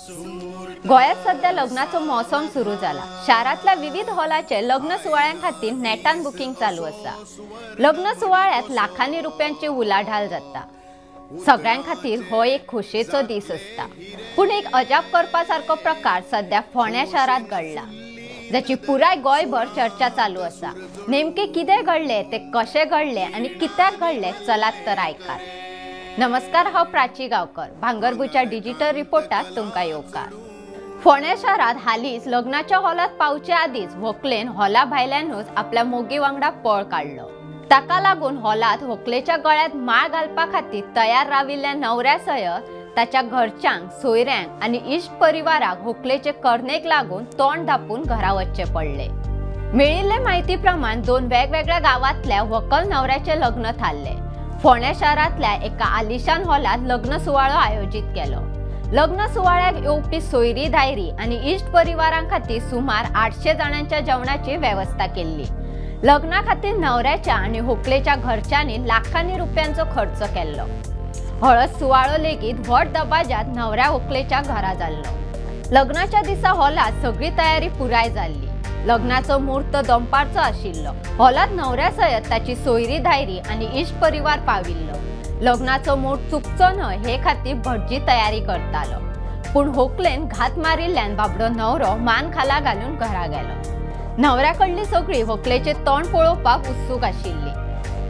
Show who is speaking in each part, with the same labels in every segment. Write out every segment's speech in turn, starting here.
Speaker 1: गोंयांत सध्या लग्नाचो मोसम सुरू जाला। शारांतल्या विविध हॉलाचे लग्न सुवाळ्यां खातीर नेटान बुकींग चालू आसा। लग्न सुवाळ्यांत लाखांनी रुपयांची उलाढाल जाता। सगळ्यां खातीर हो एक खोशयेचो दीस आसता। पूण एक अजाप करपा सारको प्रकार सध्या फोंड्या शारांत घडला, जाची पुराय गोंयभर चर्चा चालू आसा। नेमके कितें घडलें, ते कशें घडलें आनी कित्याक घडलें, चलात तर आयकात। नमस्कार, हांव प्राची गांवकर, भांगरभूंयच्या डिजिटल रिपोर्टात तुमकां येवकार। फोंड्या शारांत हालींच लग्नाच्या हॉलांत पावचे आदींच व्हंकलेन हॉला भायल्यानूच आपल्या मोगी वांगडा पळ काडलो। ताका लागून हॉलांत व्हंकलेच्या गळ्यांत माळ घालपा खातीर तयार राविल्ल्या न्हवऱ्या सयत ताच्या घरच्यांक, सोयऱ्यांक आनी इश्ट परिवाराक व्हंकलेचे करणेक लागून तोंड धांपून घरा वचचें पडलें। मेळिल्ले म्हायती प्रमाण दोन वेगवेगळ्या गांवांतल्या व्हंकल न्हवऱ्याचें लग्न थारलें। फोंड्या शारांतल्या एका आलिशान हॉलांत लग्न सुवाळो आयोजीत केलो। लग्न सुवाळ्याक येवपी सोयरी धायरी आनी इश्ट परिवारां खातीर सुमार 800 जाणांच्या जेवणाची वेवस्था केल्ली। लग्ना खातीर न्हवऱ्याच्या आनी व्हंकलेच्या घरच्यांनी लाखांनी रुपयांचो खर्च केल्लो। हळद सुवाळो लेगीत व्हड दबाज्यांत न्हवऱ्या व्हंकलेच्या घरा जाल्लो। लग्नाच्या दिसा हॉलांत सगळी तयारी पुराय जाल्ली। लग्नाचो मुहूर्त दनपारचो आशिल्लो। हॉलांत न्हवऱ्या सयत ताची सोयरी धायरी आनी इश्ट परिवार पाविल्लो। लग्नाचो मुहूर्त चुकचो न्हय हे खातीर भटजी तयारी करतालो। पूण व्हंकलेन घात मारिल्ल्यान बाबडो न्हवरो मान खाला घालून घरा गेलो। न्हवऱ्या कडली सगळी व्हंकलेचें तोंड पळोवपाक उत्सूक आशिल्ली।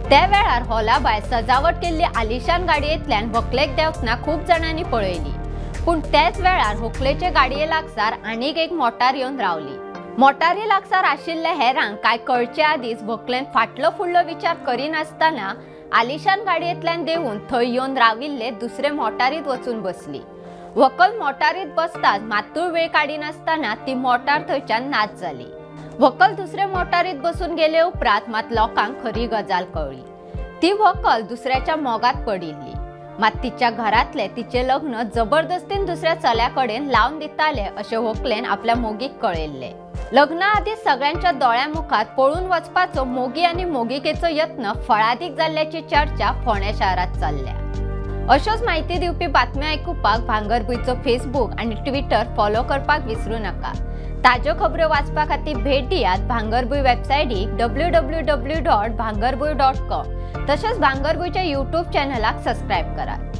Speaker 1: त्या वेळार हॉला भायर सजावट केल्ली आलिशान गाडयेंतल्यान व्हंकलेक देंवतना खूब जाणांनी पळयली। पूण त्याच वेळार व्हंकलेचे गाडये लागसार आनीक एक मोटार येवन रावली। मोटारी लागसार आशिल्ल्या हेरांक कांय कळचे आदींच व्हंकलेन फाटलो फुडलो विचार करिनासतना आलिशान गाडयेंतल्यान देंवून थंय येवन राविल्ले दुसरे मोटारींत वचून बसली। व्हंकल मोटारींत बसताच मात्तूय वेळ काडिनासतना ती मोटार थंयच्यान नाच जाली। व्हंकल दुसरे मोटारींत बसून गेले उपरांत मात लोकांक खरी गजाल कळ्ळी। ती व्हंकल दुसऱ्याच्या मोगात पडिल्ली। मात तिच्या घरांतले तिचें लग्न जबरदस्तीन दुसऱ्या चल्या कडेन लावन दिताले अशें व्हंकलेन आपल्या मोगीक कळयल्लें। लग्ना आदीं सगळ्यांच्या दोळ्यां मुखार पळून वचपाचो मोगी आनी मोगिकेचो यत्न फळादीक जाल्ल्याची चर्चा फोंड्या शारांत चल्ल्या। अश्योच म्हायती दिवपी बातम्यो आयकुपाक भांगरभूंयचो फेसबूक आनी ट्विटर फॉलो करपाक विसरूं नाका। ताज्यो खबऱ्यो वाचपा खातीर भेट दियात भांगरभूंय वेबसायटीक www.bhangarbhuy.com। तशेंच भांगरभूंयच्या यूट्यूब चॅनलाक सबस्क्रायब करात।